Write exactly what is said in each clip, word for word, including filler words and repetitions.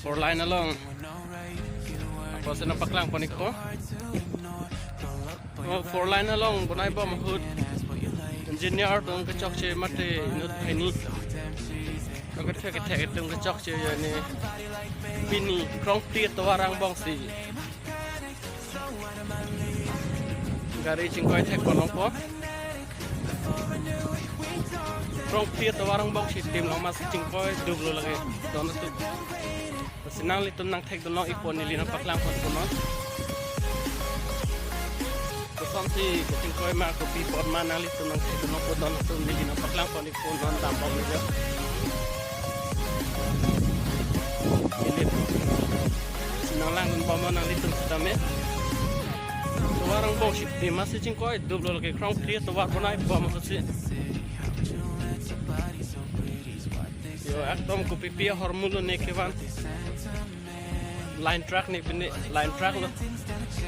Four lane along. Apotsi nangpaklang pon ikpo. Oh, four lane along bonai bom ahut engineer atum kechokche mate inut hini. Kethek kethek atum kechokche ya ne. Pini Krongpli atovar angbongsi gari chingkoi thek pon longpo. Krongpli atovar angbongsi tim long masi chingkoi duplo lake don atum. Si nanglitum nangthekdun long ikpo, neli nangpaklang pon ikpo non. Kosonsi kachingkoi ma kopi apot ma nanglitum nangthekdun longpo don atum, neli nangpaklang pon ikpo non, dambomlo. Neli si nanglangdun bom nanglitum sitame. Tovar angbongsi tim masi chingkoi duplo lake, Krongpli atovar bonai bom ahutsi. Yo, ekdom kopipi ahormu lo ne kevan. Line truck ne pine, line truck lo.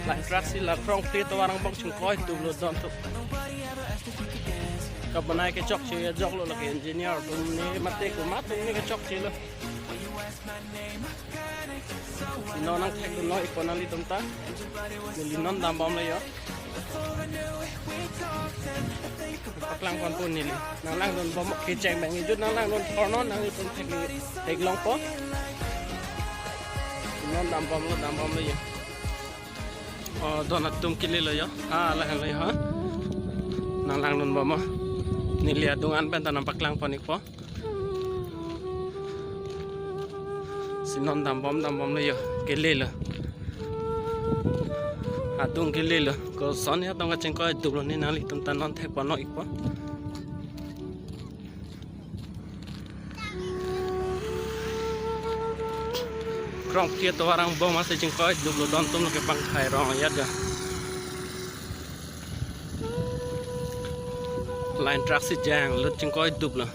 Line truck si la Krongpli atovar angbong chingkoi duplo don atum. Kabonai kechokche ajok lo lake, engineer atum ne mate komat atum ne kechokche lo. Non nangthekdun long ikpo nanglitum ta. Neli non dambomlo yo. Paklang ponpo neli. Nanglangdun bom kecheng bang ijut nanglangdun porno nanglitum thek, theklongpo. Non dambomlo, dambomlo yo. Oh, don atum kelelo yo. Ha, lahelo yo ha. Nanglangdun bom. Neli adung an pen ta nangpaklang pon ikpo. Si non dambom, dambomlo yo, kelelo. Adung kelelo. Koson ya tong kachingkoi duplo ne nanglitum ta non thek pon ikpo. Krongpli atovar angbong masi chingkoi duplo don atum lake, pangthai rong ya ga. Line truck si janglut chingkoi duplo.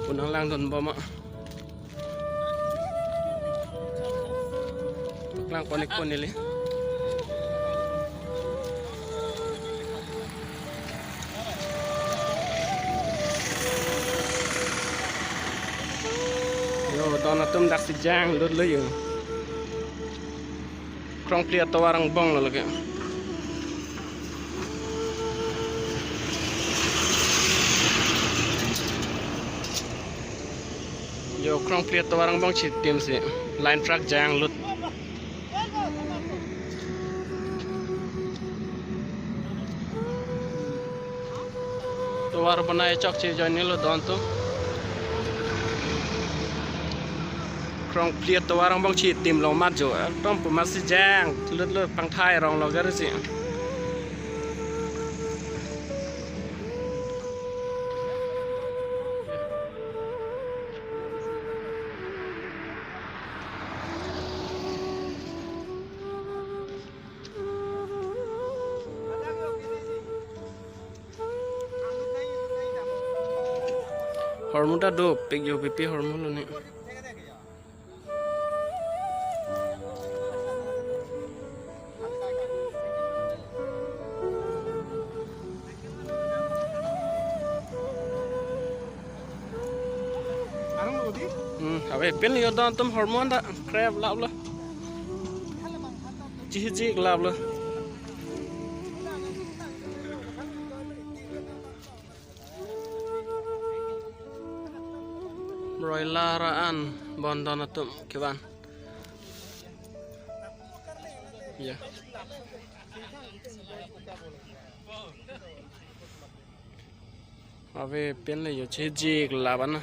Punang langdun bom ma. Lang konek pon neli. Yo, don atum daksi janglutlo yo. Krongpli atovar angbong lo lake. Yo, Krongpli atovar angbong chitim si line truck janglut. Tovar bonai chokche ajoine lo don atum. Krongpli atovar angbong chitim long mat jo. Ekdom pu masi janglut lo, pangthai rong lo gari si. Hormu ta dopik jo, pipi hormu lo ne. Hmm, ave pen yo don atum hormu ta krep laplo. Chihijik laplo. Broiler an bon don atum kevan. Ya. Ave pen le yo chihijik lap an.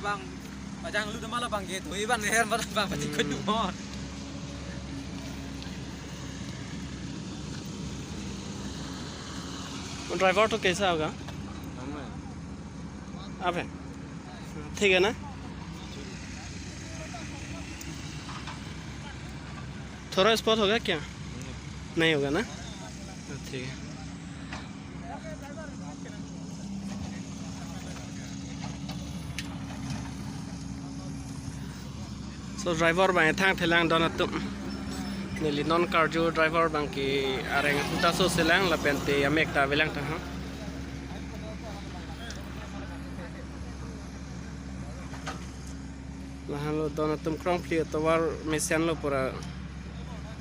Bang, pajanglu dam lo bang ke, thui ban her mat bang pati Hmm. Kudu mon. वो ड्राइवर तो कैसा होगा? आप है? ठीक है ना? थोड़ा स्पॉट होगा क्या? नहीं होगा ना? ठीक है। So driver bang thangthelang don atum. Neli non karju, driver bang ke areng ta so selang lapen te amek ta avelang ta ha. Lahenlo don atum krongphli atovar mesen lo pura,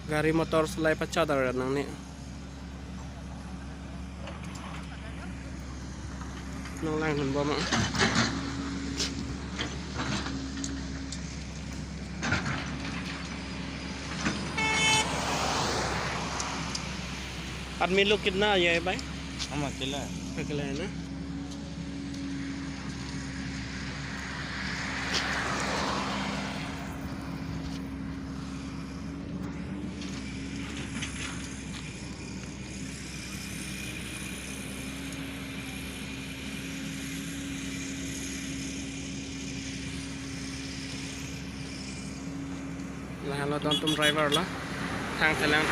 gari motor sulai pachadar nangne. Nanglang nang bom. आदमी लोग कितना आया है भाई? हम अकेला है। अकेला है ना? Lahenlo don atum driver lo. Thangthelang.